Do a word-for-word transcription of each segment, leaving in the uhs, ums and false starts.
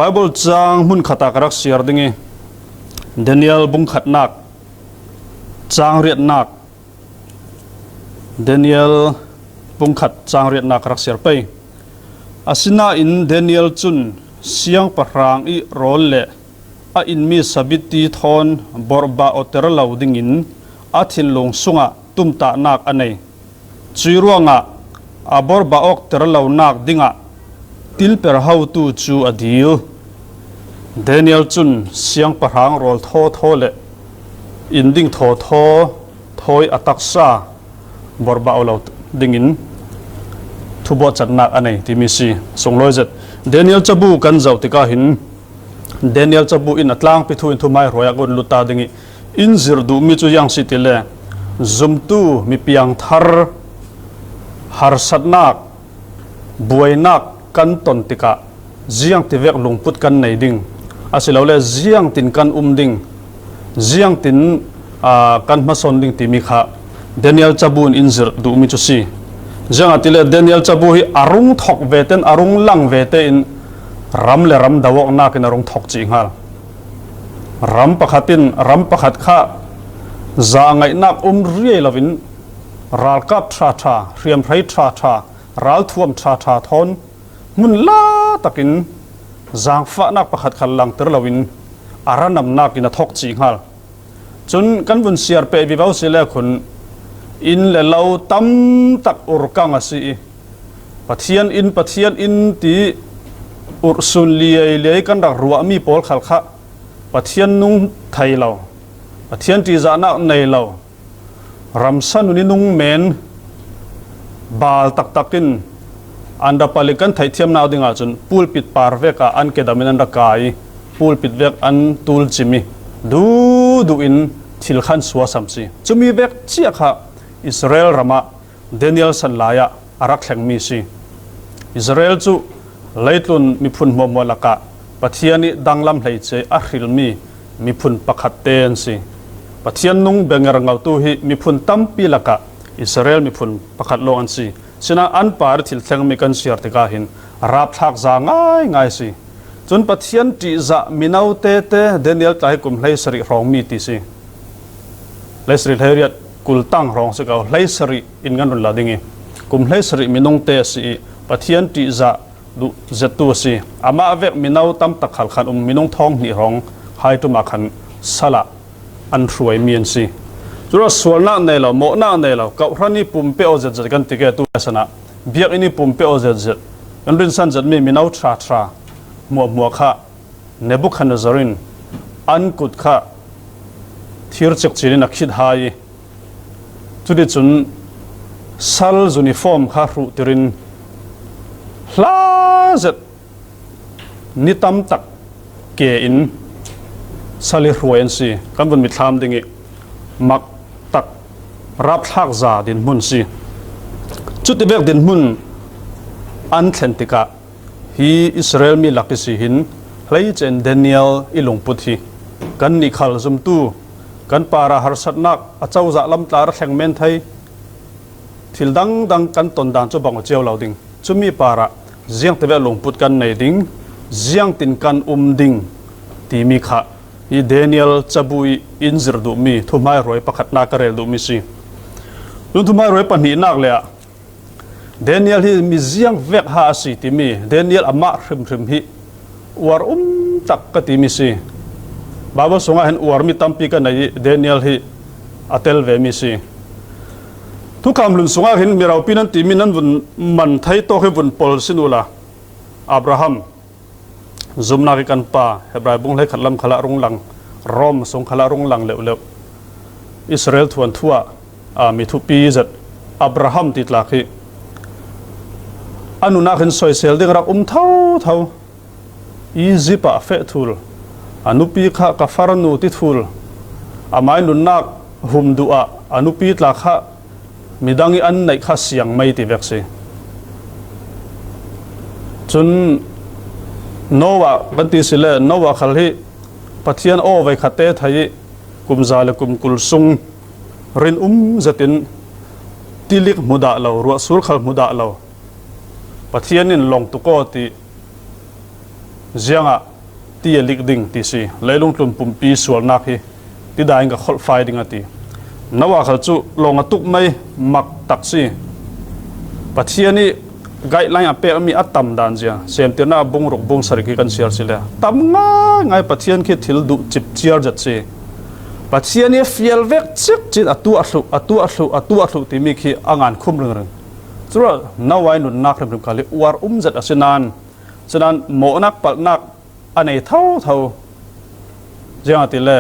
Bible chang hmun khatah ka rak siar ding i, Daniel bung khatnak, chang riatnak, Daniel bung khat chang riatnak ka rak siar pei. Asinain Daniel cun siangpahrang i rawl le a inmi sabiti thawn borhbah awter lo dingin a thinlung sungah tumtahnak a nei. Cui ruangah a borhbah awkter lonak dingah tilper hotu cu a dil. Daniel cun siangpahrang rawl thawthaw le in ding thawthaw thawi a taksa borhbah aw lo dingin thubuahchannak a nei timi si. Sunglawi zet Daniel cabu kan zoh tikah hin Daniel cabu in a tlangpi thu in thuhmaihruai ah kan lut ta ding i, in zirh duhmi cu ziang si ti le, zumtu mipiang thar harsatnak, buainak kan ton tikah ziang tivek lungput kan nei ding, asilole ziangtin kan um ding, ziangtin, aa, kan hmasawn ding timi kha Daniel cabu in in zirh duhmi cu si. Ziangahtile Daniel cabu hi a rung thawk ve tein, a rung lang ve tein ram le ram do awknak in a rung thawk cih hngal. Ram pakhat in ram pakhat kha zahngaihnak um riai loin ralkap ṭha ṭha, hriamhrei ṭha ṭha, ralthuam ṭha ṭha thawn hmun la takin zaangfahnak pakhat khal langter loin a ranamnak in a thawk cih hngal. Cun kan vun siar peh vivo si le khun, inn le lo tam tak urkang a si i, Pathian inn, Pathian inn ti urhsun liailiai kan rak ruahmi pawl khal kha Pathian nung thei lo, Pathian ṭihzahnak nei lo, ramsa nun i nung men bal taktak in an ra palik kan theihthiamnak dingah cun pulpit par vek ah an kedam in an ra kai i, pulpit vek an tul cim i, duhduh in thil khan suasam si. Cumi vek cia kha Israel ram ah Daniel san lai ah a rak thlengmi si. Israel cu leitlun miphun hmuahhmuah lakah Pathian i danglam hleice a hrilmi miphun pakhat te an si. Pathian nung bengerngotu hi miphun tampi lakah Israel miphun pakhat lawng an si. Sinain an par i thil thlengmi kan siar tikah hin rapthlak za ngaingai si. Cun Pathian ṭihzah mino tete Daniel tla hi kum hleisarih hrawngmi ti si. Hleisarih hleiriat kul tang hrawng si ko, hleisarih in kan run la ding i, kum hleisarih minung te a si i, Pathian ṭihzah duh zettu a si. Amah vek mino tam tak khal khan um, minung thawng hnih hrawng hai ṭum ah khan sal ah an hruaimi an si. Curuangah sualnak nei lo, mawhnak nei lo, kawhhran i pumpe aw zetzet kan ti ke tu san ah, biakinn i pumpe aw zetzet, kan rinsan zetmi mino ṭha ṭha hmuahhmuah kha Nebukhadnezzar in an kut kha thir cikcin in a khit hai i, cuticun sal uniform kha hruhtir in hla zet ni tam tak ke in sal i hruai an si. Kan vun mitthlam ding i, mak tak rapthlak za dinhmun si. Cutivek dinhmun an thlen tikah, hi Israel mi lak i si hin hleice in Daniel i lungput hi. Kannih khal zumtu, kan parah harsatnak a cozah lam tla ra thleng men thei, thil dangdang kan ton dan cu bang aw cio lo ding. Cumi parah ziangtivek lungput kan nei ding, ziangtin kan um ding timi kha hi Daniel cabu i in zirh duhmi thuhmaihruai pakhatnak ka rel duhmi si. Cun thuhmaihruai pahnihnak le ah Daniel hi mi ziang vek ha a si timi Daniel amah hrimhrim hi uar um tak ka timi si. Bible sungah hin uarmi tampi ka nei i Daniel hi a tel vemi si. Thukham hlun sungah hin mi ropi nan timi nan vun man thei tawk hi vun pol sin uhla, Abraham, zumnak i kan pa, Hebrai bung hleikhat lam khalah rung lang, Rom sung khalah rung lang leuhleuh, Israel thuanthu ah, aa, mi thupi zet Abraham ti tlak hi a nunak hin soisel ding rak um thotho. Egypt ah a feh thul, a nupi kha ka farnu ti thul, amai nunnak hum duh ah a nupi tla kha midang i an neih kha siang mai ti vek si. Cun Noah kan ti si le, Noah khal hi Pathian aw veikhat te thei i kum za le kum kul sung rin um zetin tilik hmu dah lo, ruahsur khal hmu dah lo, Pathian in lawng tuk aw ti ziangah ti a lik ding ti si. Leitlung tlun pumpi sualnak hi tidai in ka kholhfai ding a ti. Noah khal cu lawng a tuk mai mak tak si. Pathian ih guideline a pekmi a tam dan zia, Semtirnak bung ruk bung sarih hi kan siar si le tam ngaingai. Pathian khi thil duh cip ciar zet si. Pathian ih a fial vek cikcin a tuah thluh, a tuah thluh, a tuah thluh timi khi a ngan khum ringring. Curuah Noah ih nunnak hrimhrim khal hi uar um zet a si nain, sinain mawhnak palhnak a nei thotho. Ziangahtile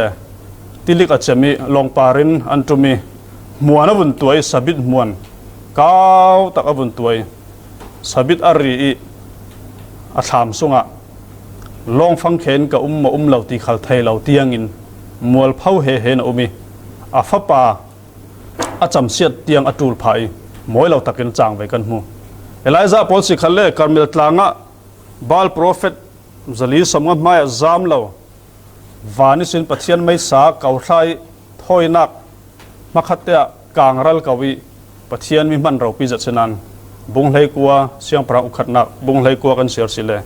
tilik a cem ih lawngpar in an ṭum ih hmuan a vun tuah ih sabit hmuan kau tak a vun tuah ih sabit a ri ih a thlam sungah lawng fangkhen ka um maw um lo ti khal thei lo tiangin mualpho hehe in a um ih a fapa a camsiat tiang a ṭul phah ih mawi lo takin cang ve kan hmu. Elijah pawl si khalle Karmel tlangah Baal profet zali sawmnga hmaiah zam lo, van ihsin Pathian meisa kauthla ih thawinak hmakhatte ah kangral ko ih Pathian mi hman ropi zet sinain bung hleikua, Siangpahrang ukhatnak bung hleikua kan siar si le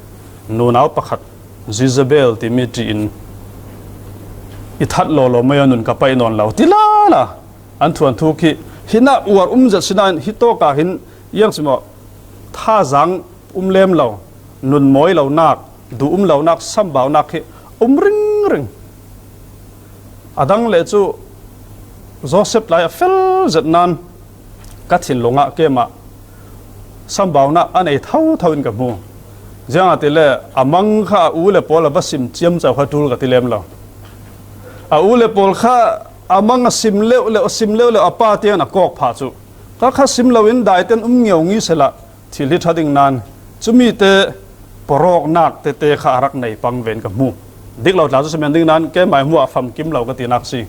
nunau pakhat Jezebel timi ṭih in i that lawlaw mai aw, nun ka paih nawn lo ti lala. An thuanthu khi hinah uar um zet sinain hi tawkah hin iang si maw, thazaang um lem lo, nun mawi lonak, duh um lonak, sambaunak khi um ringring. A dang le cu Joseph lai a fel zet nain ka thinlung ah keimah sambaunak a nei thotho in ka hmu. Ziangahtile a mang kha a u le pawl a va sim ciamco kha ṭul ka ti lem lo. A u le pawl kha a mang a sim leuhleuh, a sim leuhleuh a pa tiangin a kawk phah cu kha kha sim loin daiten um ngeungi sehla thil hi ṭha ding nain cumite pawrawknak tete kha a rak nei pang ve in ka hmu. Dik lo tla cu simen ding nain keimah hmuah famkim lo ka tinak si.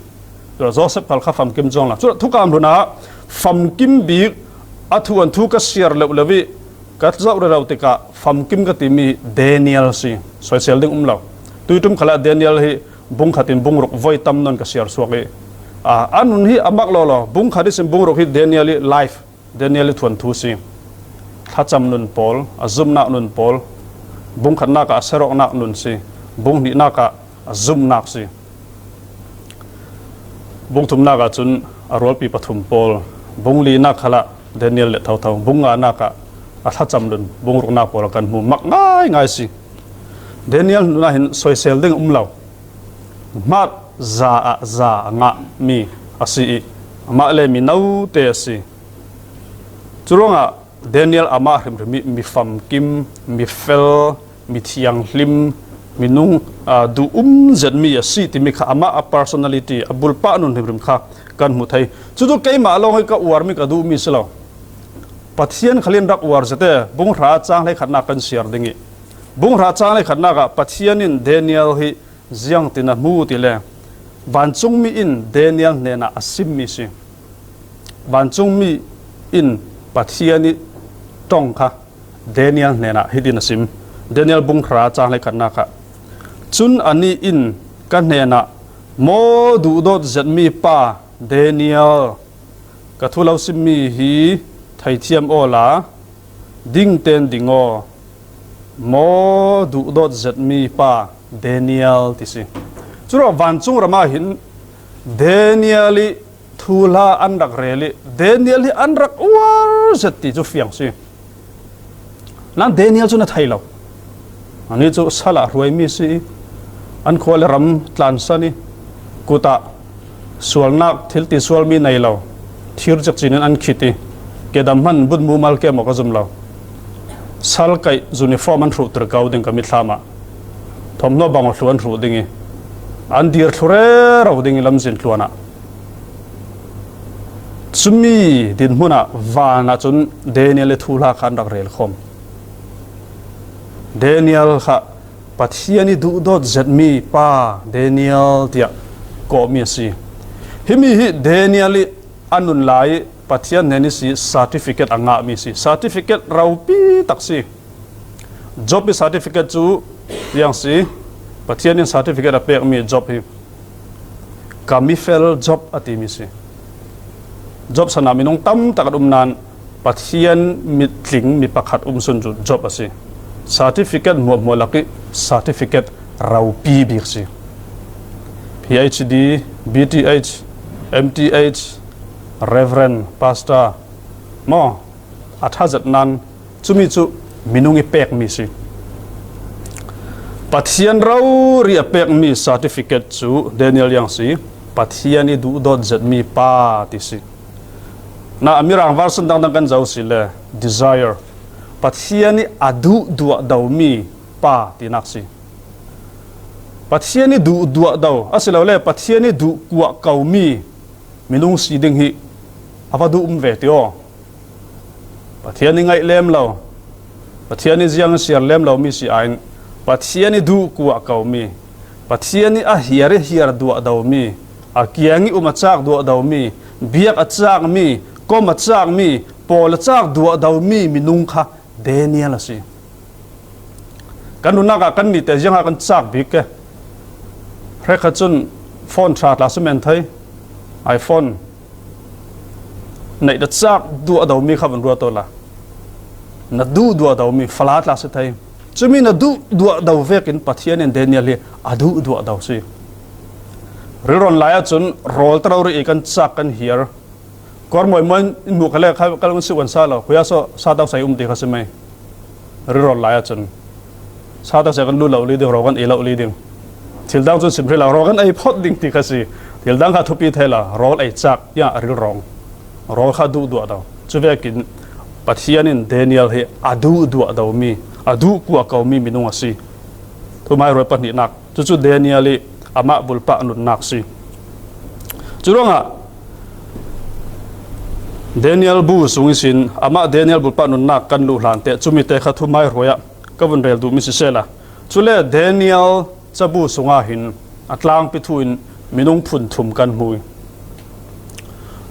Curuah Joseph khal kha famkim cuang lo. Curuah thukam hlun ah famkim bik a thuanthu ka siar leuhleuh ih ka zoh rero tikah famkim ka timi Daniel si. Soisel ding um lo. Tuiṭum khalah Daniel hi bung khat in bung ruk voi tam nawn ka siar suak ih, aa, a nun hi a mak lawlaw. Bung khat ihsin bung ruk hi Daniel ih life, Daniel ih thuanthu si. Thlacam nun pawl, a zumhnak nun pawl, bung khatnak ah a serhawknak nun si, bung hnihnak ah a zumhnak si. Bung thumnak ah cun a rualpi pathum pawl, bung linak khalah Daniel let thotho, bung nganak ah a thlacam nun, bung ruknak pawl a kan hmu mak ngaingai si. Daniel nun ah hin soisel ding um lo. Hmat za ah za a ngahmi a si ih amah le minote a si. Curuangah Daniel amah hrimhrim ih mi famkim, mi fel, mi thianghlim, minung, aa, duh um zetmi a si timi kha amah a personality, a bulpah nun hrimhrim kha kan hmu thei. Cucu keimah lawng ih ka uarmi, ka duhmi si lo. Pathian khal in rak uar zete, bung hra cang hleikhatnak kan siar ding ih, bung hra cang hleikhatnak ah Pathian in Daniel hi ziangtin a hmu ti le, vancungmi in Daniel hnenah a simmi si. Vancungmi in Pathian ih ṭong kha Daniel hnenah hitin a sim. Daniel bung hra cang hleikhatnak ah, cun anih in ka hnenah, maw duhdawt zetmi pa Daniel, ka thu lo simmi hi theithiam awla dingten ding aw, maw duhdawt zetmi pa Daniel ti si. Curuah vancung ram ah hin Daniel ih thuhla an rak rel ih Daniel hi an rak uar zet ti cu fiang si. Nan Daniel cu na thei lo. Anih cu sal ah hruaimi si ih, an khua le ram tlansan ih, kut ah sualnak thil ti sualmi nei lo, thir cikcin in an khit ih, kedam hman but mumal ke maw ka zum lo. Sal kaih uniform an hruhtir ko ding ka mitthlam ah, thawmhnaw bang aw thlu an hruh ding ih, an dir thlu rero ding ih lamzin tluan ah. Cumi dinhmun ah van ah cun Daniel ih thuhla kha an rak rel khawm. Daniel kha Pathian ih duhdawt zetmi pa Daniel tiah kawhmi a si. Himi hi Daniel ih a nun lai ih Pathian hnen ihsi certificate a ngahmi si. Certificate ropi tak si. Job ih certificate cu ziang si. Pathian in certificate a pekmi Job hi ka mifel Job a timi si. Job san ah minung tam tak an um nain Pathian mitling mi pakhat um sun cu Job a si. Certificate hmuahhmuah lak ih certificate ropi bik si. P H D, B T H, M T H, Reverend, Pastor, maw, a thazet nan, cumi cu minung i pekmi si. Pathian rori a pekmi certificate cu Daniel yang si, Pathian i duhdawt zetmi pa ti si. Na a Mirang version dangdang kan zoh si le, desire. Pathian i a duhduah domi pa tinak si. Pathian i duhduah do, asilole Pathian i duh kuah komi minung si ding hi a va duh um ve ti aw. Pathian i ngaih lem lo, Pathian i ziang siar lem lo mi si ain, Pathian i duh kuah komi, Pathian i a hiar i hiar duah domi, a kiang i um a cak duah domi, biak a cakmi, kom a cakmi, pawl a cak duah domi minung kha Daniel a si. Kan nunnak ah kan nite ziang ah kan cak bik ke. Hrekha cun phone ṭha tla si men thei, iPhone. Neih na cak duah domi kha van ruat awla, na duh duah domi fala tla si thei. Cumi na duh duah do vekin Pathian in Daniel hi a duh duah do si. Rilrawn lai ahcun rawl taro ri i kan cak kan hiar. Kawr mawimawi in hmuh kha le kha kal un si uan sa lo, khuya saw sa tau sai um ti kha si mai. Rilrawn lai ahcun sa tau sai kan lut lo li ding, rawl kan ei lo li ding. Thil dang cun sim hrih lo, rawl kan ei phawt ding ti kha si. Thil dang kha thupi thei lo, rawl ei cak, ya, rilrawng. Rawl kha duh duah do. Cuvekin Pathian in Daniel hi a duh duah domi, a duh kuah komi minung a si. Thuhmaihruai pahnihnak. Cucu Daniel i amah bulpah nunnak si. Curuangah Daniel bu sung ihsin amah Daniel bulpah nunnak kan luh hlan teh cumi te kha thuhmaihruai ah ka vun rel duhmi sisehla, cule Daniel cabu sungah hin a tlangpi thu in minung phun thum kan hmu i,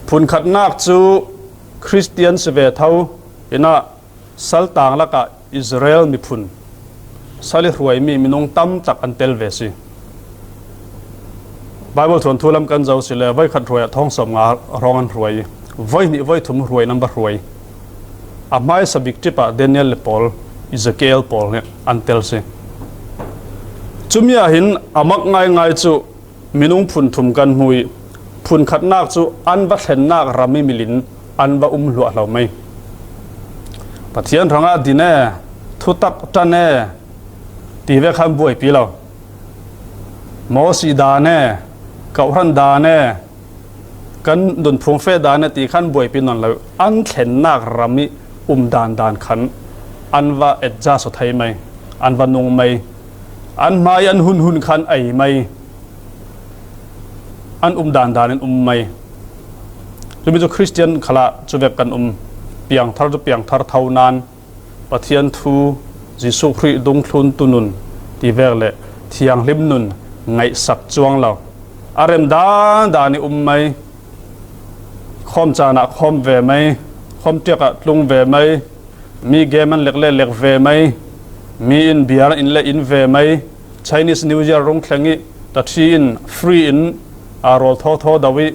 phun khatnak cu Khristian si ve tho, inah saltang lakah Israel miphun sal i hruaimi minung tam tak an tel ve si. Baibal thuanthu lam kan zoh si le, voikhat hruai ah thawng sawm nga hrawng an hruai i, voi hnih voi thum hruai nan va hruai. A hmaisa bik ṭip ah Daniel le pawl, Ezekiel pawl nih an tel si. Cumi ah hin a mak ngaingai cu minung phun thum kan hmu i, phun khatnak cu an va thlennak ram i milin an va um hluahhlo mai. Pathian hrangah din e, thutak ṭan e ti ve khan buaipi lo. Mawsi dan e, kawhhran dan e, kan nunphung feh dan e ti khan buaipi nawn lo. An thlennak ram i um dan dan khan an va adjust aw thei mai, an va nung mai, an hmai an hunhun khan ei mai. An um dan dan in um mai. Cumi cu Khristian khalah cuvek kan um. Piangthar cu piangthar tho nan, Pathian thu, Jesuh Khrih dungthluntu nun ti vek le thianghlim nun ngaihsak cuang lo. A rem dan dan i um mai. Khawm caan ah khawm ve mai, khawm ṭiak ah tlung ve mai, mi game an lek le lek ve mai, mi in beer an in le in ve mai, Chinese New Year rung thleng i taṭhi in free in, aa, rawl thaw thaw do i,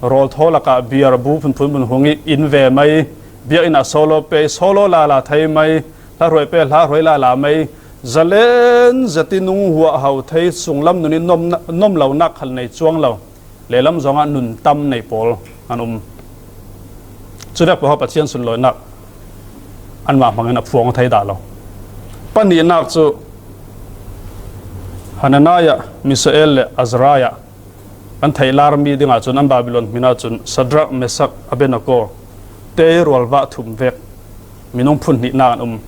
rawl thaw lakah beer bu phunphun hmun hung i in ve mai, biakinn ah solo pe i solo lala thei mai, hla hruai pe hla hruai lala mai, zalen zet i nung huahho thei sunglam nun i nom, nom lonak khal nei cuang lo. Lehlam zongah nun tam nei pawl an um. Cuvek pawl Pathian sunlawinak anmah hmangin a phuang aw thei dah lo. Pahnihnak cu Hananiah, Misael le Azariah an theihlarmi dingah cun an Babilon hmin ahcun Sadrak, Mesak, Abednego te rualvah thum vek minung phun hnihnak an um.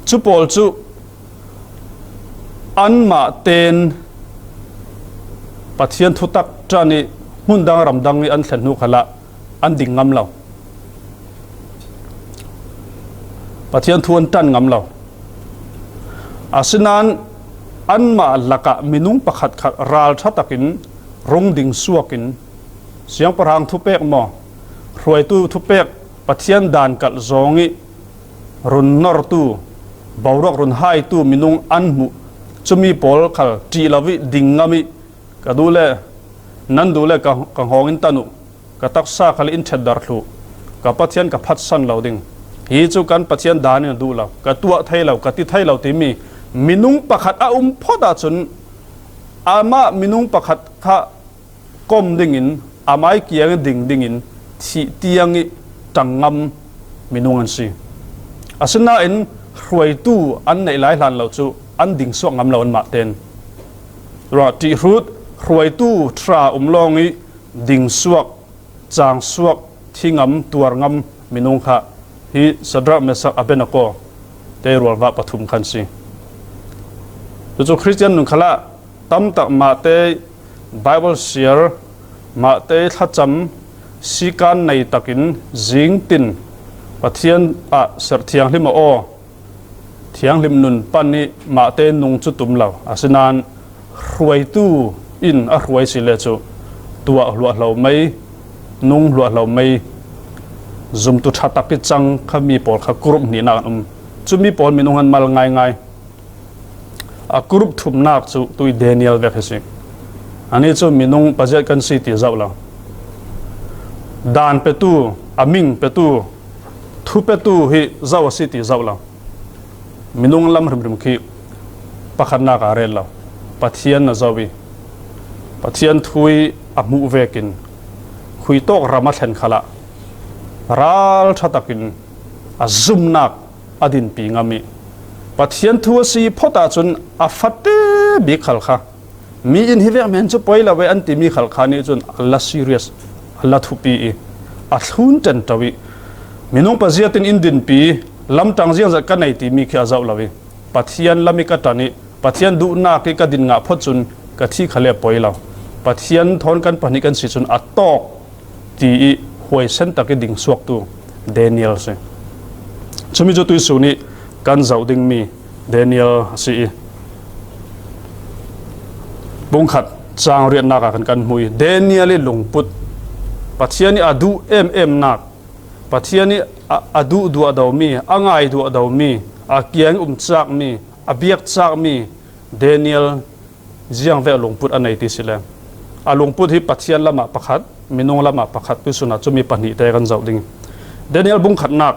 Cu pawl cu anmah tein Pathian thutak ṭan i hmun dang ram dang i an thlen hnu khalah an ding ngam lo. Pathian thu an ṭan ngam lo. Asinain anmah lakah minung pakhatkhat ralṭha takin rung ding suakin siangpahrang thupek maw, hruaitu thupek, Pathian dan kalh zong i run nortu, boruak run haitu minung an hmuh. Cumi pawl khal ṭih lo i ding ngam i, ka duh le, nan duh le ka, ka hngawng in tan uh, ka taksa khal in ṭhetdar thluh, ka Pathian ka phatsan lo ding. Hi cu kan Pathian dan in a duh lo, ka tuah thei lo, ka ti thei lo timi Minung pakhat a um phot ahcun amah minung pakhat kha kom dingin, amah kiang ding dingin thih tiang ih ṭang ngam minung an si. Asinain hruaitu an neih lai hlan lo cu an ding suak ngam lo anmah tein. Ruah ṭihhrut hruaitu ṭha um lawng ih ding suak, cang suak, thi ngam, tuar ngam minung kha hi Sadrak, Mesak, Abednego te rualvah pathum khan si. Cucu Khristian nun khalah tamtak mahte Baibal siar, mahte thlacam sikan nei takin zingtin Pathian ah serh thianghlim a aw, thianghlim nun pan ih mahte nung cu tum lo. Asinain hruaitu in a hruai si le cu tuah hluahhlo mei, nung hluahhlo mei, zumtu ṭha tak ih cang kha mi pawl kha group hnihnak an um. Cumi pawl minung an mal ngaingai. A group thumnak cu tui Daniel vek hi si. Anih cu minung paziat kan si ti zoh lo. Daan petu, a ming petu, thu petu hi zo a si ti zoh lo. Minung lam hrimhrim khi pakhatnak ah a rel lo. Pathian a zoh ih Pathian thu ih a hmuh vekin khuitawk ram a thlen khalah ralṭha takin a zumnak a dinpi ngam ih Pathian thu a si phot ahcun a fate bik khal kha, mi in hi vek men cu poi lo ve an timi khal kha nih cun a la serious, a la thupi ih a thlun ṭanṭo ih minung paziat in in dinpi, lamṭang ziangzat ka nei timi khi a zoh lo ih Pathian lam ih ka ṭan ih Pathian duhnak ih ka din ngah phot cun ka thih khal le a poi lo. Pathian thawn kan pahnih kan si cun a tawk ti ih huaisen tak ih ding suaktu Daniel a si. Cumi cu tuihsun ih kan zoh dingmi Daniel a si ih bungkhat cang riatnak ah kan, kan hmu ih Daniel ih lungput, Pathian ih a duh ememnak, Pathian ih a, a duh duahdomi, a ngai duahdomi, a kiang um cakmi, a biak cakmi Daniel ziangvek lungput a nei ti si le. A lungput hi Pathian lamah pakhat, minung lamah pakhat, tuihsun ah cumi pahnihte kan zoh ding. Daniel bungkhatnak,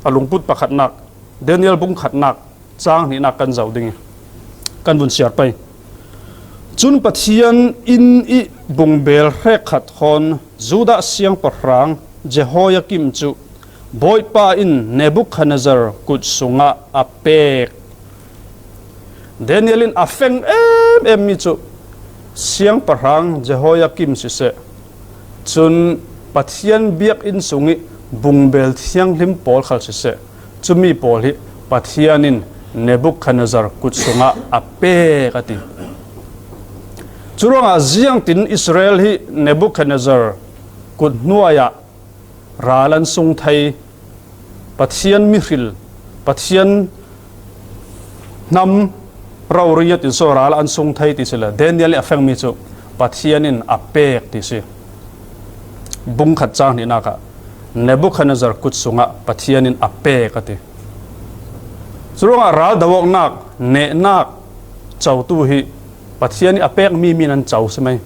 a lungput pakhatnak, Daniel bungkhatnak, cang hnihnak kan zoh ding ih kan vun siar pei. Cun Pathian inn ih bungbel hrekkhat thawn Judah siangpahrang Jehoiakim cu Bawipa in Nebukhadnezzar kut sungah a pek. Daniel in a feng ememmi cu siangpahrang Jehoiakim siseh, cun Pathian biakinn sungih bungbel thianghlim pawl khal siseh, cumi pawl hi Pathian in Nebukhadnezzar kut sungah a pek a ti. Curuangah ziangtin Israel hi Nebukhadnezzar kut hnuai ah ral an sung thei, Pathian mihril, Pathian hnam rori a tinso ral an sung thei ti si le, Daniel nih a fengmi cu Pathian in a pek ti si. Bungkhat cang hnihnak ah Nebukhadnezzar kut sungah Pathian in a pek a ti. Curuangah ral do awknak, nehnak cotu hi Pathian ih a pekmi mi nan co si mai.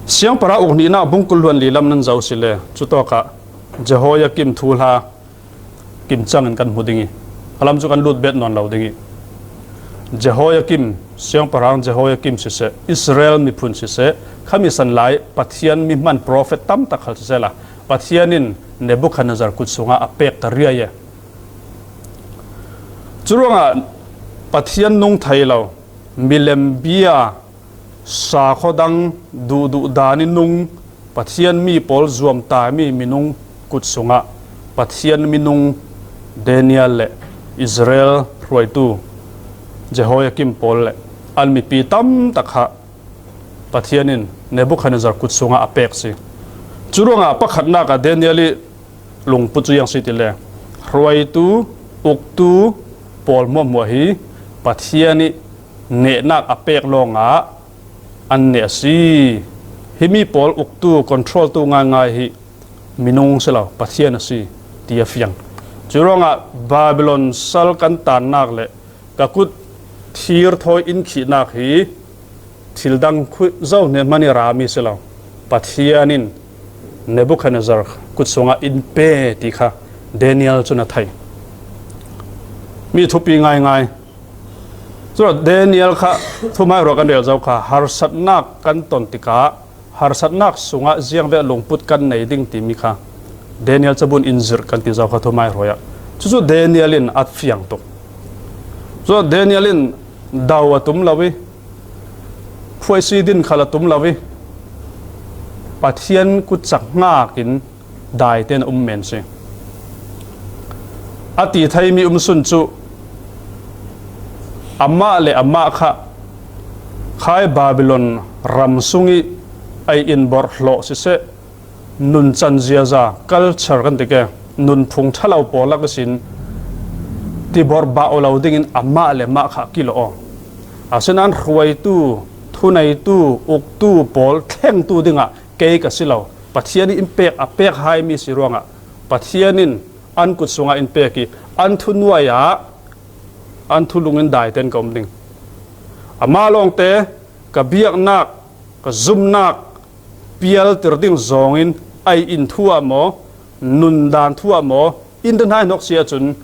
Siangpahrang uk hnihnak bung kul hluan li lam nan zoh si le, cutawkah Jehoiakim thuhla kim cangin kan hmu ding ih, a lam cu kan lut bet nawn lo ding ih, Jehoiakim, siangpahrang Jehoiakim siseh, Israel miphun siseh, khami san lai Pathian mi hman profet tamtak khal siseh la, Pathian in Nebukhadnezzar kut sungah a pek ta riai e. Curuangah Pathian nung thei lo, milem bia, sakhaw dang duhduh dan ih nung, Pathian mi pawl zuam taimi minung kut sungah Pathian minung Daniel le Israel hruaitu Jehoiakim pawl le an mipi tamtak kha Pathian in Nebukhadnezzar kut sungah a pek si. Curuangah pakhatnak ah Daniel ih lungput cu ziang si ti le, hruaitu, uktu pawl hmuahhmuah hi Pathian ih nehnak a pek lawngah an neh a si. Himi pawl uktu, controltu ngaingai hi minung si lo, Pathian a si, ti a fiang. Curuangah Babilon sal kan tannak le ka kut thir thawi in khihnak hi thil dang khuih zo hnen hmanh ih rami si lo, Pathian in Nebukhadnezzar kut sungah in pe ti kha Daniel cun a thei. Mi thupi ngaingai. Cun Daniel kha thuhmaihruai kan rel zo kha, harsatnak kan ton tikah harsatnak sungah ziangvek lungput kan nei ding timi kha Daniel cabun in zirh kan ti zo kha thuhmaihruai ah. Cucu Daniel in a fiang tuk. Cun Daniel in do a tum lo i, khuaisi din khal a tum lo i, Pathian kutcak hngak in daite na um men si. A ti theimi um sun cu amah le amah kha khai Babylon ram sung i ei in borhhlawh siseh, nuncan ziaza, culture kan ti ke, nunphung ṭhalo pawl lak ihsin tiborhbah aw lo dingin amah le amah kha kilawh aw. Asinain hruaitu, thuneitu, uktu pawl thlengtu dingah kei ka si lo. Pathian in pek, a pek haimi si ruangah Pathian in an kut sungah in pek i an thunuai ah an thulung in daiten ka um ding. Amah lawngte ka biaknak, ka zumnak pialter ding zawngin ei in thu ah maw, nundan thu ah maw, in dahnainok si ahcun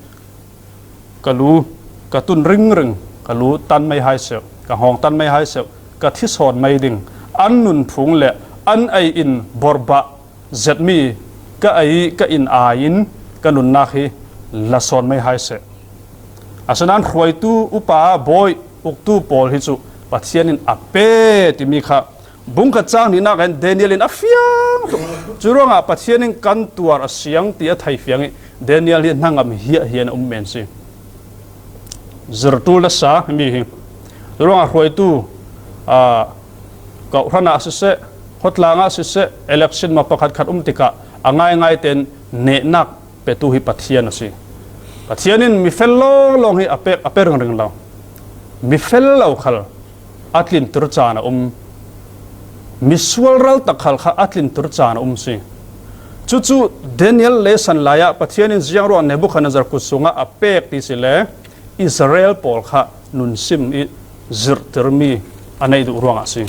ka lu ka tun ringring, ka lu tan mei hai seh, ka hawng tan mei hai seh, ka thi sawn mei ding, an nunphung le an ei in borhbah zetmi ka ei, ka in ai in ka nunnak hi la sawn mei hai seh. Asinain hruaitu, upa, bawi, uktu pawl hi cu Pathian in a pe timi kha bungkhat cang hnihnak in Daniel in a fiang tuk. Curuangah Pathian in kan tuar a siang ti a thei fiang i Daniel hi hnangam hiahhiah in a um men si. Zirtu le sa mi hi. Curuangah hruaitu, aa, kawhhran ah siseh, khawtlang ah siseh, election maw pakhat khat um tikah a ngaingai tein nehnak petu hi Pathian a si. Pathian in mi fel lawnglawng hi a pek, a pe ringring lo. Mi fel lo khal a tlinter caan a um. Misual raltak khal kha a tlinter caan a um si. Cucu Daniel lesson lai ah Pathian in ziang ruang Nebukhadnezzar kut sungah a pek ti si le Israel pawl kha nunsim i zirhtermi a neih duh ruangah si.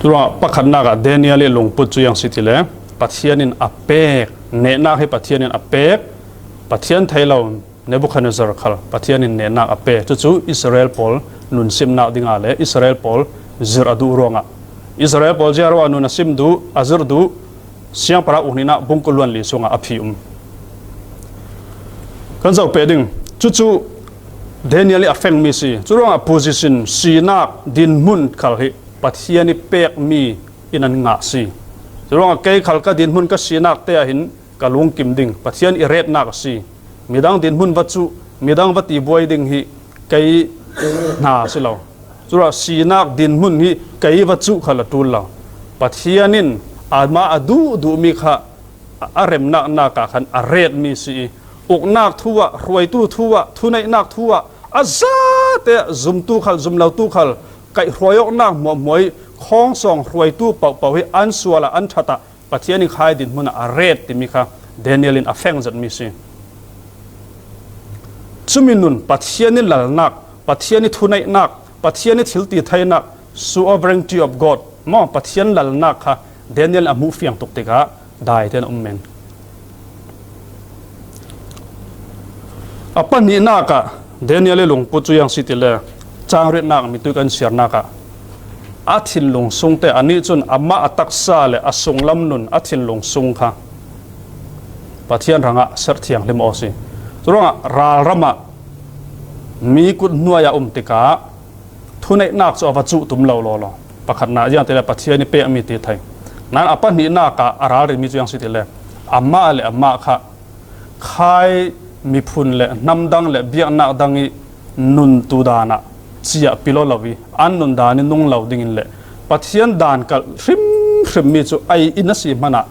Curuangah pakhatnak ah Daniel i lungput cu ziang si ti le Pathian in a pek, nehnak hi Pathian in a pek, Pathian thei lo Nebukhadnezzar khal Pathian in nehnak a pe. Cucu Israel pawl nunsimnak dingah le Israel pawl zirh a duh ruangah Israel pawl ziang ruangah nun a sim duh, a zirh duh, Siangpahrang ukhnihnak bungkul luanli sungah a phi um. Kan zoh peh ding. Cucu Daniel i a fengmi si. Curuangah position, sinak dinhmun khal hi Pathian i pekmi in an ngah si. Curuangah kei khal ka dinhmun, ka sinak te ah hin ka lungkim ding, Pathian i retnak a si. Midang dinhmun va cuh, midang va tibuai ding hi kei hna a si lo. Curuangah sinak dinhmun hi kei va cuh khal a ṭul lo. Pathian in amah a duhduhmi kha a remnak nak ah khan a retmi si i, uknak thu ah, hruaitu thu ah, thuneihnak thu ah, a zate zumtu khal, zumlotu khal, kaihhruai awknak hmuahhmuah i, khawngsawng hruaitu pohpoh hi an sual ah, an ṭhat ah, Pathian in khai dinhmun ah a ret timi kha Daniel in a feng zetmi si. Cumi nun Pathian i lalnak, Pathian i thuneihnak, Pathian i thiltitheinak, sovereignty of God maw, Pathian lalnak kha Daniel in a hmuh fiang tuk tikah daite in a um men. A pahnihnak ah Daniel i lungput cu ziang si ti le, cang riatnak mitui kan siarnak ah a thinlung sung te, anih cun amah a taksa le a sunglam nun, a thinlung sung kha Pathian hrangah serh thianghlim aw si. Curuangah ralram ah mi kut hnuai ah um tikah thuneihnak cu a va cuh tum lo lawlaw. Pakhatnak ziang ti le Pathian i pekmi ti thei. Nain a pahnihnak ah a ralrinmi cu ziang si ti le, amah le amah kha khai miphun le hnam dang le biaknak dang i nuntu dan ah ciah pilo lo i an nundan i nung lo dingin le Pathian dan kalh hrimhrimmi cu ei in a si hmanah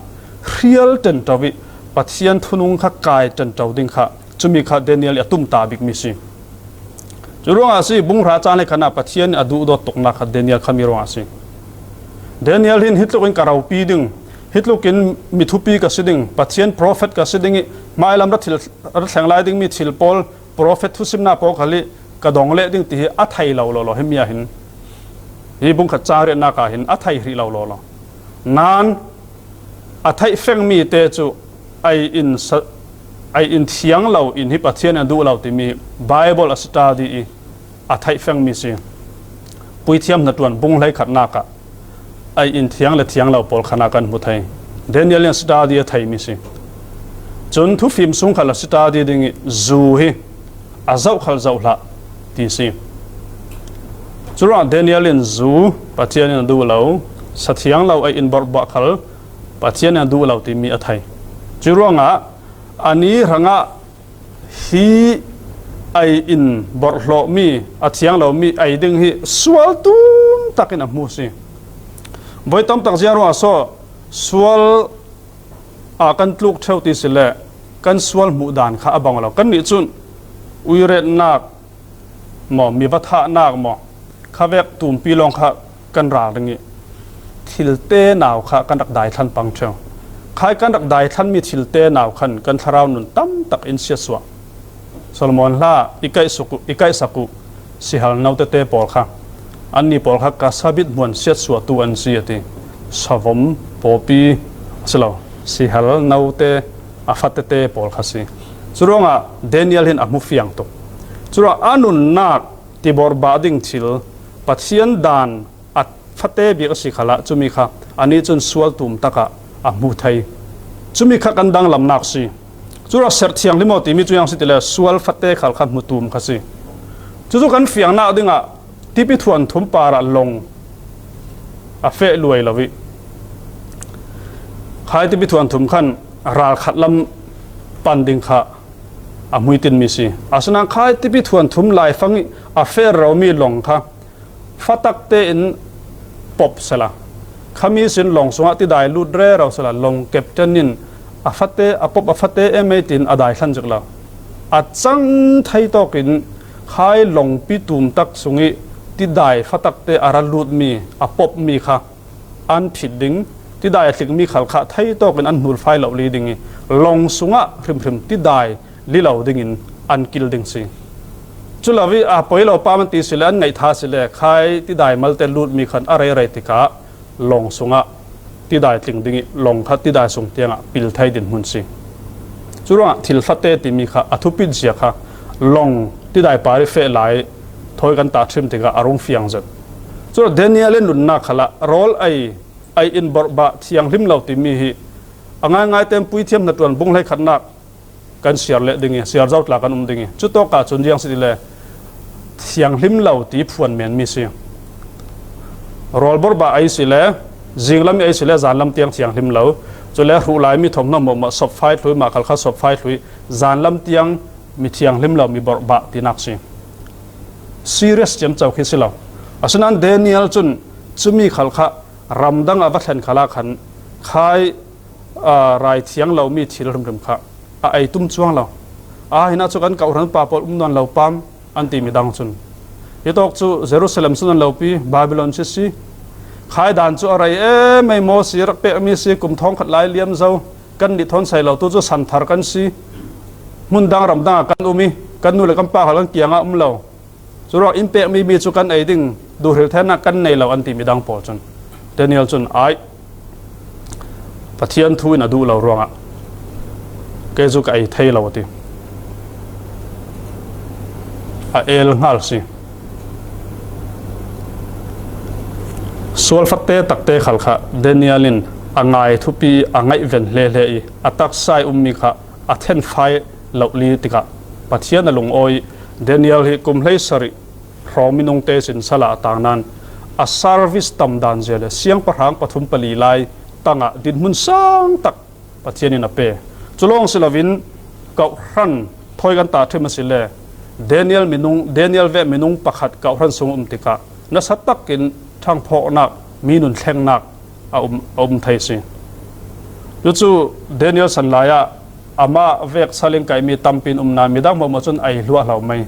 hrial ṭanṭo i Pathian thunung kha kai ṭanṭo ding kha cumi kha Daniel i a tumtah bikmi si. Cu ruangah a si, bung hra cang le khan ah Pathian in a duhdawt tuknak kha Daniel khami ruangah a si. Daniel hin hi tluk in ka ropi ding, hi tluk in mi thupi ka si ding, Pathian profet ka si ding i hmailam ra thil, ra thleng lai dingmi thil pawl, profet thusimnak pawl khal hi ka dong leh ding ti hi a thei lo lawlaw, himi ah hin hi bung khat cang riatnak ah hin a thei hrih lo lawlaw. Nain a theih fengmi te cu ei in sa-, ei in thiang lo in hi Pathian in a duh lo timi Bible a study i a theih feng mi si. Puithiam hnaṭuan bung hleikhatnak ah ei in thiang le thiang lo pawl khan a kan hmu thei. Daniel in a study a thei mi si. Cun thufim sung khal a study ding i zu hi a zoh khal zoh hlah ti si. Curuangah Daniel in zu Pathian in a duh lo, sa thiang lo ei in borhbah khal Pathian in a duh lo timi a thei. Curuangah ani hrangah hi ei in borhhlawhmi, a thiang lomi ei ding hi sual tum takin a hmu si. Voi tam tak zia ruangah saw sual ah kan tluk ṭheu ti si le kan sual hmuh dan kha a bang lo. Kannih cun uiretnak maw, mi va thahnak maw, khavek tumpi lawng kha kan ral ding i, thil tenau kha kan rak daithlan pang ṭheu. Khai kan rak daithlanmi thil tenau khan kan thlarau nun tam tak in siatsuah. Solomon hla i kaihsak uh, i kaihsak uh sihal no tete pawl kha, anni pawl kha ka sabit hmuan siatsuahtu an si a ti. Savom, pawpi a si lo, sihal note a fatete pawl kha si. Curuangah Daniel hin a hmu fiang tuk. Curuangah a nunnak tiborhbah ding thil, Pathian dan a fate bik a si khalah cumi kha ani cun sual tum takah a hmu thei. Cumi kha kan danglamnak si. Curuangah serh thianghlim aw timi cu ziang si tile sual fate khal kha hmu tum kha si. Cucu kan fiangnak dingah tipi thuanthum parah lawng a feh luai lo i, khai tipi thuanthum khan ralkhat lam pan ding kha a hmuitinmi si. Asinain khai tipi thuanthum laifang i a feh romi lawng kha fatak tein pop sela, khami sin lawng sungah tidai lut rero sela, lawng captain in a fate, a pop a fate emei tin a daithlan zik lo. A cang thei tawkin khai lawngpi tum tak sung i tidai fatak te a ra lutmi, a popmi kha an phit ding, tidai a tlingmi khal kha thei tawkin an hnulfai lo li ding i, lawng sungah hrimhrim tidai li lo dingin an kil ding si. Cu lo i a poi lo pam an ti si le, an ngaih tha si le, khai tidai malte lutmi khan a rei rei tikah lawng sungah tidai tling ding i, lawng kha tidai sung tiangah pil thei dinhmun si. Curuangah thil fate timi kha a thupit zia kha lawng tidai par i feh lai thawi kan tah ṭhim tikah a rung fiang zet. Curuangah Daniel in nunnak khalah rawl ei, ei in borhbah thianghlim lo timi hi a ngaingai tein Puithiam hnaṭuan bung hleikhatnak kan siar leh ding i, siar zo tla kan um ding i, cutawk ah cun ziang si ti le thianghlim lo ti phuan menmi si. Rawl borhbah ei si le, zinglam ei si le, zanlam tiang thianghlim lo, cule hruh laimi thawmhnaw mawhmawh, sopfai thlui, mah khal kha sopfai thlui, zanlam tiang mi thianghlim lo mi borhbah tinak si. Serious ciamco khi si lo. Asinain Daniel cun cumi khal kha ramdang a va thlen khalah khan khai, aa, rai thiang lomi thil hrimhrim kha a ei tum cuang lo. Aa, hinah cu kan kawhhran pa pawl um nawn lo pam an timi dang cun, hitawk cu Jerusalem si nawn lopi Babylon si si. Khai dan cu a rei emei maw si, rak pekmi si, kum thawngkhat lai liam zo, kan nih thawn sei lo, tu cu santhar kan si. Hmun dang ramdang ah kan um i, kan nu le kan pa khal kan kiangah um lo. Curuangah in pekmi mi cu kan ei ding, duhhril theinak kan nei lo an timi dang pawl cun Daniel cun, ai, Pathian thu in a duh lo ruangah kei cu ka ei thei lo a ti. A el hngal si. Sual fatte takte khal kha Daniel in a ngai thupi, a ngaihven hlehle i a taksa i ummi kha a thenfai loh li tikah Pathian a lungawi i Daniel hi kum hleisarih hrawng minung te sin sala a tang nain a service tam dan zia le siangpahrang pathum pali lai tangah dinhmun sang tak Pathian in a pe. Cu lawng si loin kawhhran thawi kan tah ṭhim a si le Daniel minung, Daniel veh minung pakhat kawhhran sung um tikah nasa takin ṭhangphawknak, mi nun thlengnak a um, a um thei si. Cucu Daniel san lai ah amah vek salin kaihmi tampi in um nain midang hmuahhmuah cun ei hluahhlo mai.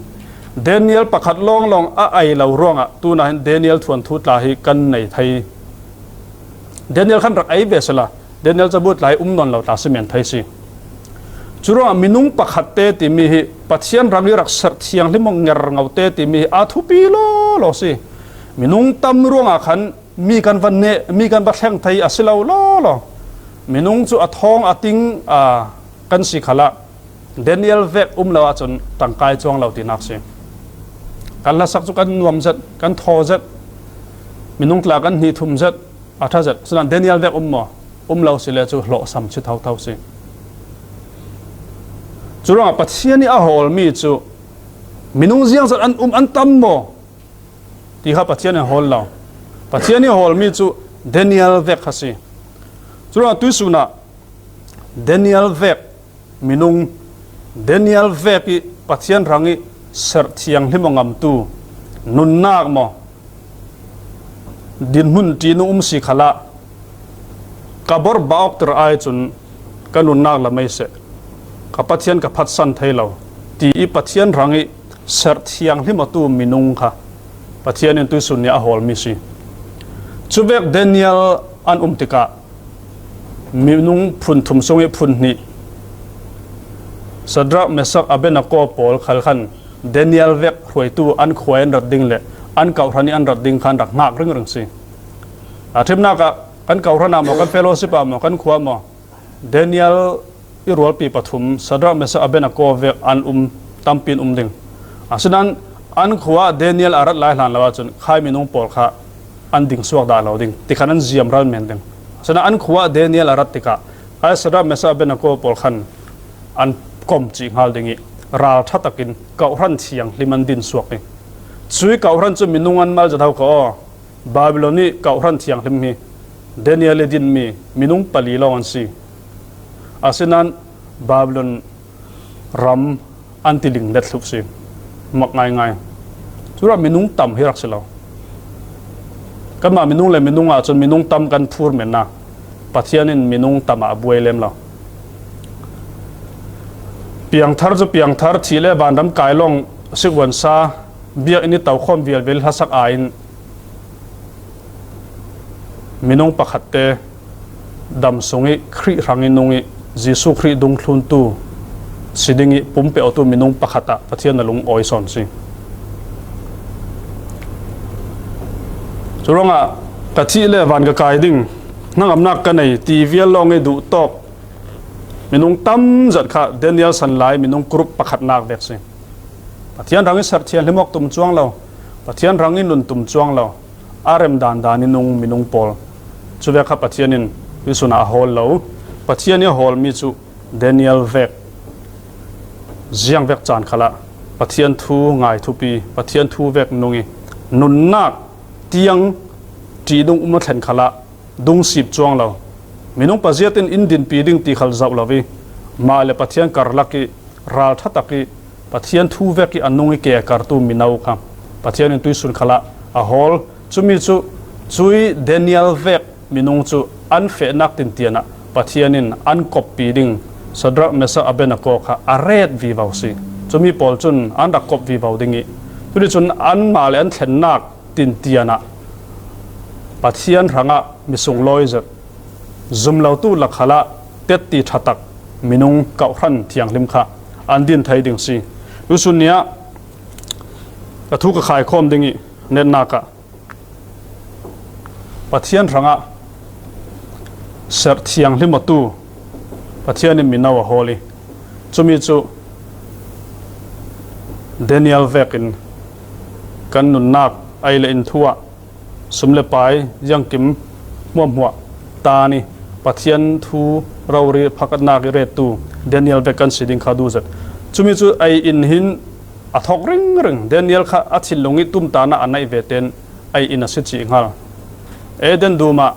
Daniel pakhat lawnglawng a ei lo ruangah tunah hin Daniel thuanthu tla hi kan nei thei. Daniel khan rak ei ve sela, Daniel cabu tla hi um nawn lo tla si men thei si. Curuangah minung pakhat te timi hi Pathian rang i rak serh thianghlim aw ngerngo te timi hi a thupi lawlaw si. Minung tam ruangah khan mi kan va neh, mi kan va thleng thei a si lo lawlaw. Minung cu a thawng a ting, a, kan si khalah Daniel vek um lo ahcun tangkai cuang lo tinak si. Kan hlasak cu kan nuam zet, kan thaw zet, minung tla kan hnih thum zet, a ṭha zet. Sinain Daniel vek um maw? Um lo si le cu hlawhsam si thotho si. Curuangah Pathian ih a hawlmi cu minung ziangzat an um, an tam maw? Ti kha Pathian in hawl lo. Pathian ih hawlmi cu Daniel vek kha si. Curuangah tuihsun ah Daniel vek minung, Daniel vek ih Pathian hrang ih serh thianghlim aw ngamtu nunnak maw, dinhmun ṭihnung um si khalah ka bor bah awkter ai cun ka nunnak lamei seh, ka Pathian ka phatsan thei lo, ti ih Pathian hrang ih serh thianghlim awtu minung kha Pathian in tuihsun nih a hawlmi si. Cuvek Daniel an um tikah minung phun thum sungih phun hnih, Sadrak, Mesak, Abednego pawl khal khan Daniel vek hruaitu an khua ih an rat ding le an kawhhran ih an rat ding khan rak hngak ringring si. A ṭhimnak ah kan kawhhran ah maw, kan fellowship ah maw, kan khua ah maw, Daniel ih rualpi pathum, Sadrak, Mesak, Abednego vek an um, tampi an um ding. Asinain an khua ah Daniel a rat lai hlan lo ahcun khai minung pawl kha an ding suak dah lo ding, ti khan an ziam ral men ding. Asinain an khua ah Daniel a rat tikah khai Sadrak, Mesak, Abednego pawl khan an kom cih hngal ding ih ralṭha takin kawhhran thianghlim an din suak ding. Cui kawhhran cu minung an mal zet ho kha aw. Babilon ih kawhhran thianghlim hi Daniel ih dinmi minung pali lawng an si. Asinain Babilon ram an tiling let thluh si. Mak ngaingai. Curuah minung tam hi rak si lo. Kanmah minung le minung ahcun minung tam kan phur men na, Pathian in minung tam ah a buai lem lo. Piangthar cu piangthar, thih le vanram kai lawng sikvuansa, biakinn ih tokhawm vialvial hlasak ai in minung pakhatte dam sungih Khrih hrang ih nung ih Jesuh Khrih dungthluntu si dingih pumpeuhtu minung pakhat ah Pathian a lungawi sawn si. Curuangah ka thih le van ka kai ding, hnangamnak ka nei ti vial lawng ih duhtawk minung tam zet kha Daniel san lai minung group pakhatnak vek si. Pathian hrang ih serh thianghlim awk tum cuang lo, Pathian hrang ih nun tum cuang lo, a rem dandan ih nung minung pawl. Cuvek kha Pathian in tuihsun ah a hawl lo. Pathian ih a hawlmi cu Daniel vek, ziang vek caan khalah Pathian thu ngai thupi, Pathian thu vek nung ih nunnak tiang ṭihnung um a thlen khalah dungsip cuang lo. Minung paziat in in dinpi ding ti khal zoh lo ih, mah le Pathian karlak ih ralṭha tak ih Pathian thu vek ih a nung ih kekartu mino kha Pathian in tuihsun khalah a hawl. Cumi cu cui Daniel vek minung cu an fehnak tintian ah Pathian in an koppi ding Sadrak, Mesak, Abednego kha a ret vivo si. Cumi pawl cun an rak kop vivo ding ih tunicun anmah le an thlennak tintian ah Pathian hrangah mi sunglawi zet, zum lotu lak khalah tetti ṭha tak minung kawhhran thianghlim kha an din thei ding si. Tuihsun ni ah ka thu ka khaikhawm ding ih netnak ah Pathian hrangah serh thianghlim awtu Pathian in mino a hawl ih cumi cu Daniel vekin kan nunnak ei le in thu ah sum le pai, ziangkim hmuahhmuah taan ih Pathian thu rori phakatnak ih rettu Daniel vek kan si ding kha duh zet. Cumi cu ei in hin a thawk ringring. Daniel kha a thinlung ih tumtahnak a neih ve tein ei in a si cih hngal. Eden dum ah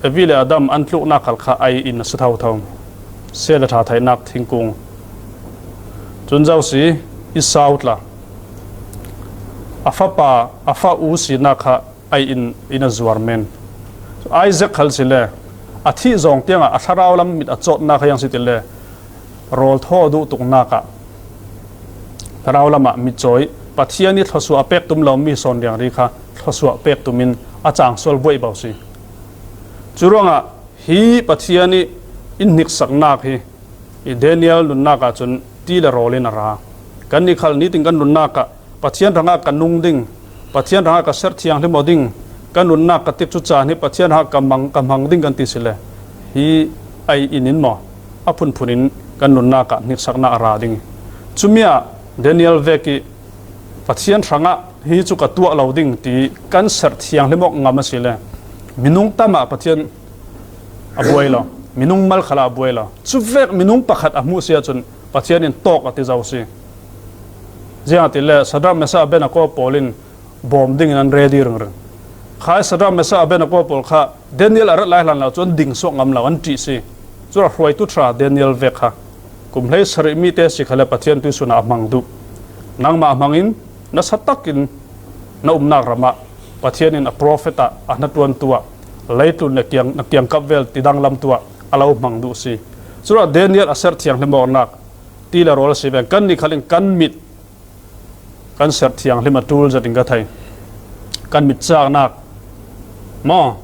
Evi le Adam an tluknak khal kha ei in a si thotho. Se le ṭha theihnak thingkung. Cun zosi Esau tla, a fapa, a fa u sinak kha ei in, in a zuar men. Isaac khal si le a thih zawng tiangah a thlarau lam mit a cawtnak kha ziang si ti le, rawl thaw duh tuknak ah thlarau lamah mitcaw ih Pathian ih thluasuah a pek tum lomi sawn riangri kha thluasuah pek tum in a cangsual buaih bo si. Curuangah hi Pathian ih in hniksaknak hi i Daniel nunnak ahcun ti le rawl in a ra. Kannih khal nitin kan nunnak ah Pathian hrangah ka nung ding, Pathian hrangah ka serh thianghlim aw ding, ka nunnak ka tikcu caan hi Pathian hrangah ka mang, ka hmang ding kan ti si le, hi ei in in maw? a phunphunin kan nunnak ah hniksakna a ra ding. Cumi ah Daniel vek ih Pathian hrangah hi cu ka tuah lo ding ti kan serh thianghlim awk ngam asile minung tam ah Pathian a buai lo, minung mal khalah a buai lo. Cuvek minung pakhat a hmuh si ahcun Pathian in tawk a ti zo si. Ziangahtile Sadrak, Mesak, Abednego pawl in bawm dingin an ready ringring. Khai Sadrak, Mesak, Abednego pawl kha Daniel a rat lai hlan lo cu an ding suak ngam lo, an ṭih si. Cura hruaitu ṭha Daniel vek kha kum hlei sarih mi te si khale Pathian tuihsun ah a hmang duh. Nangmah hmangin nasa takin na umnak ram ah Pathian in a profet ah a hnaṭuantu ah leitlun na kiang, na kiangkap vel tidanglamtu ah a lo hmang duh si. Cura Daniel a serh thianghlim awknak ti le rawl a si ve. Kannih khal in kan mit kan serh thianghlim a ṭul zet in ka thei. Kan mit caknak maw,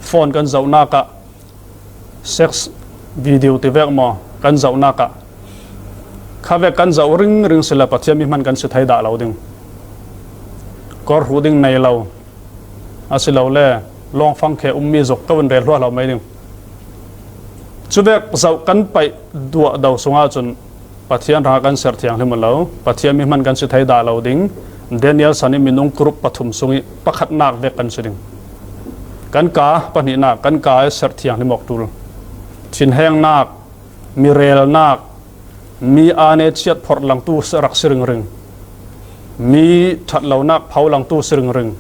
phone kan zohnak ah, sex video ti vek maw, kan zohnak ah, kha vek kan zoh ringring sila Pathian mi hman kan si thei dah lo ding. Kawrhruh ding nei lo, asilole lawngfang khe ummi zuk ka vun rel hluahlo mai ding. Cuvek zoh kan paih duahdo sungah cun Pathian hrangah kan serh thianghlim uh lo, Pathian mi hman kan si thei dah lo ding. Daniel san ih minung group pathum sungih pakhatnak vek kan si ding. Kan ka pahnihnak, kan ka ih serh thianghlim awk ṭul. Thinhengnak, mi relnak, mi aa ne chiat phorh langtu rak si ringring, mi ṭhatlonak pho langtu si ringring,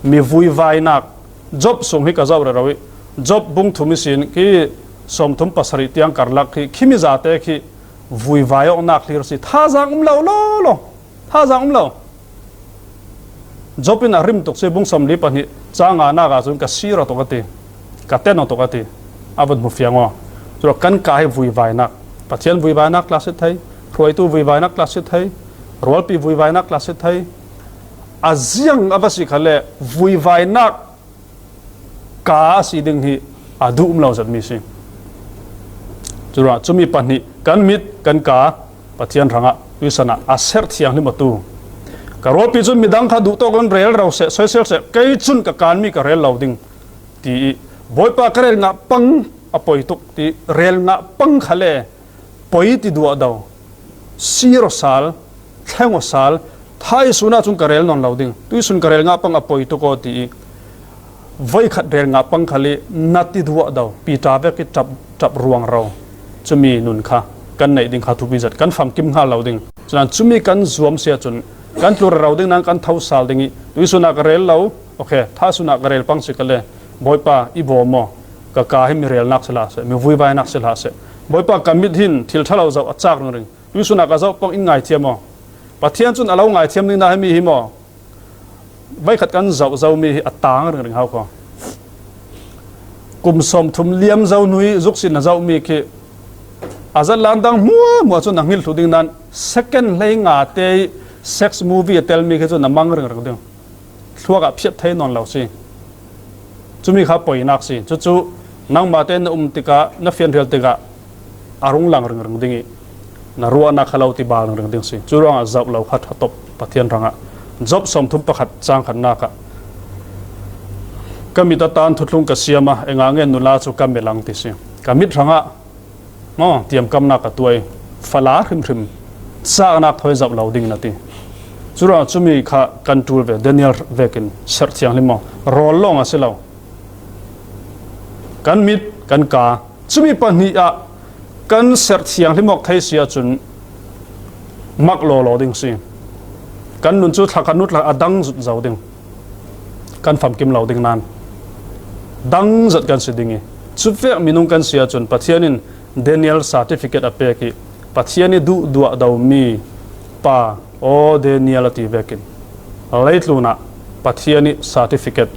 mi vuivainak, Job sung hi ka zoh rero ih, Job bung thum ihsin khi sawmthum pasarih tiang karlak khi, khimi zate khi vuivai awknak hlir si, thazaang um lo lawlaw. Thazaang um lo. Job in a rim tuk si, bung sawmli pahnih cang nganak ah cun ka sir aw tuk a ti, ka ten aw tuk a ti. A vun hmu fiang aw. Cule kan ka hi vuivainak, Pathian vuivainak tla si thei, hruaitu vuivainak tla si thei, rualpi vuivainak tla si thei. A ziang a va si khale vuivainak ka a si ding hi a duh um lo zetmi si. Cule cumi pahnih kan mit kan ka Pathian hrangah tuisan ah a serh thianghlim awtu. Ka rualpi cun midang kha duhtawk in rel ro seh, soisel seh, kei cun ka kanmi ka rel lo ding, ti ih Bawipa ka rel ngah pang a poi tuk, ti rel ngah pang khale poi ti duahdo, sir aw sal, thleng aw sal, thaihsun ahcun ka rel nawn lo ding, tuihsun ka rel ngah pang a poi tuk aw, ti ih voikhat rel ngah pang khal ih na ti duahdo, Peter vek ih ṭap, ṭap ruang ro. Cumi nun kha kan neih ding kha thupi zet, kan famkim hngal lo ding. Cunan cumi kan zuam si ahcun kan tlur rero ding nan kan tho sal ding ih tuihsun ah ka rel lo, okay, thaihsun ah ka rel pang si khale, Bawipa, i bawm aw, ka ka hi mi relnak si hlah seh, mi vuivainak si hlah seh. Bawipa, ka mit hin thil ṭha lo zoh a cak ringring. Tuihsun ah ka zoh pang in ngaithiam aw. Pathian cun a lo ngaithiam ding dah hi mi hi maw? Voikhat kan zoh zomi hi a tang ringring hau kho. Kum sawmthum liam zo hnu ih zuk sin a zohmi khi a zatlan dang hmuahhmuah cun a hngilh thluh ding nan second hlei nga te ih sex movie a telmi khi cun a mang ringring ding. Thluak ah phiat thei nawn lo si. Cumi kha poinak si. Cucu nangmah te na um tikah, na fianhrial tikah a rung lang ringring ding ih na ruahnak kha lo ti bal ringring ding si. Cu ruangah zoh lo kha ṭha top Pathian hrangah. Job sawmthum pakhat cang khatnak ah ka mit a tan thuthlung ka siam a, engah ngen nula cu ka milh ang ti si. Ka mit hrangah maw, tiamkamnak ka tuah ih fala hrimhrim caknak thawi zoh lo ding na ti. Cu ruangah cumi kha kan ṭul ve, Daniel vekin serh thianghlim maw, rawl lawng a si lo. Kan mit, kan ka, cumi pahnih ah kan serh thianghlim awk thei si ahcun mak lawlaw ding si. Kan nun cu thla, kan nu thla a dang zut zo ding. Kan famkim lo ding nan dang zet kan si ding ih, cuvek minung kan si ahcun Pathian in Daniel certificate a pek ih, Pathian ih duhduahdomi pa, aw Daniel a ti vekin, leitlun ah Pathian ih certificate,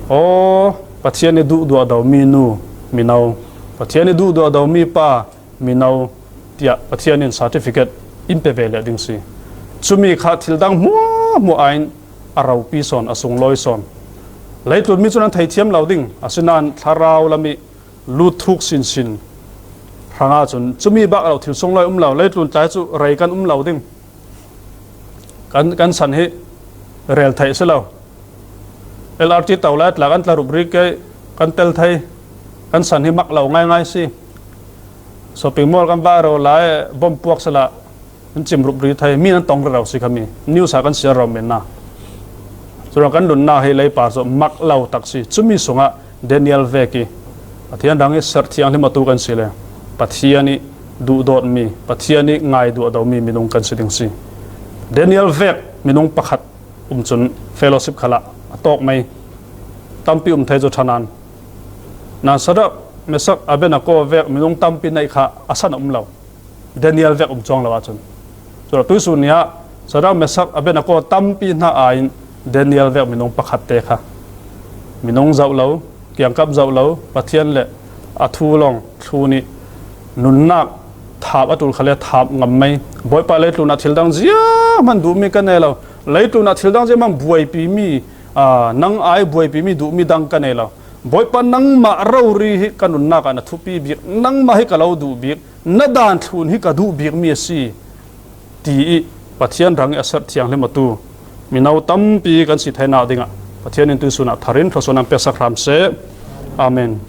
aw Pathian ih duhduahdomi nu, mino, Pathian ih duhduahdomi pa, mino, tiah Pathian in certificate in pe ve leh ding si. Cumi kha thil dang hmuahhmuah aiin a ropi sawn, a sunglawi sawn. Leitlun mi cun an theithiam lo ding, asinain thlarau lam ih lut thuk sinsin hrangah cun cumi bak lo thil sunglawi um lo, leitlun tlai cu rei kan um lo ding. Kan, kan san hi rel theih si lo. L R T to lai tla kan tla rup rih ke kan tel thei. Kan san hi mak lo ngaingai si. Shopping mall kan va ro lai, bom puak sala, kan cim rup ri thei, mi nan tong rau si kami, news a kan siar ro men na. Surang kan nunna hi lei par so mak lau tak si, cumi sunga Daniel vek i, Pathian rang i ser thiang hlim a tu kan si le, Pathian i duhdot mi, Pathian i ngai duh a do mi minung kan si ding si. Daniel vek minung pakhat um cun fellowship khala a tawk mai tampi um thei cu thanan. Nan Sadrak, Mesak, Abednego vek minung tampi neih kha a san a um lo. Daniel vek um cuang lo ahcun. Cura tuisun ni ah Sadrak, Mesak, Abednego tampi hna aiin Daniel vek minung pakhat te kha minung zoh lo, kiangkap zoh lo, Pathian le a thu lawng thlun i nunnak thap a tul kha le thap ngam mai. Bawipa leitlun ah thil dang ziahman duhmi ka nei lo. Leitlun ah thil dang ziahman buaipi mi, aa, nang ai buaipi mi duhmi dang ka nei lo. Bawipa, nangmah rori hi ka nunnak ah na thupi bik, nangmah hi ka lo duh bik, na dan thlun hi ka duh bikmi a si, ti i Pathian rang i a ser thiang hlim a tu mino tampi kan si theinak dingah Pathian in tuisun ah thar in thluasuah nan peksak hram seh. Amen.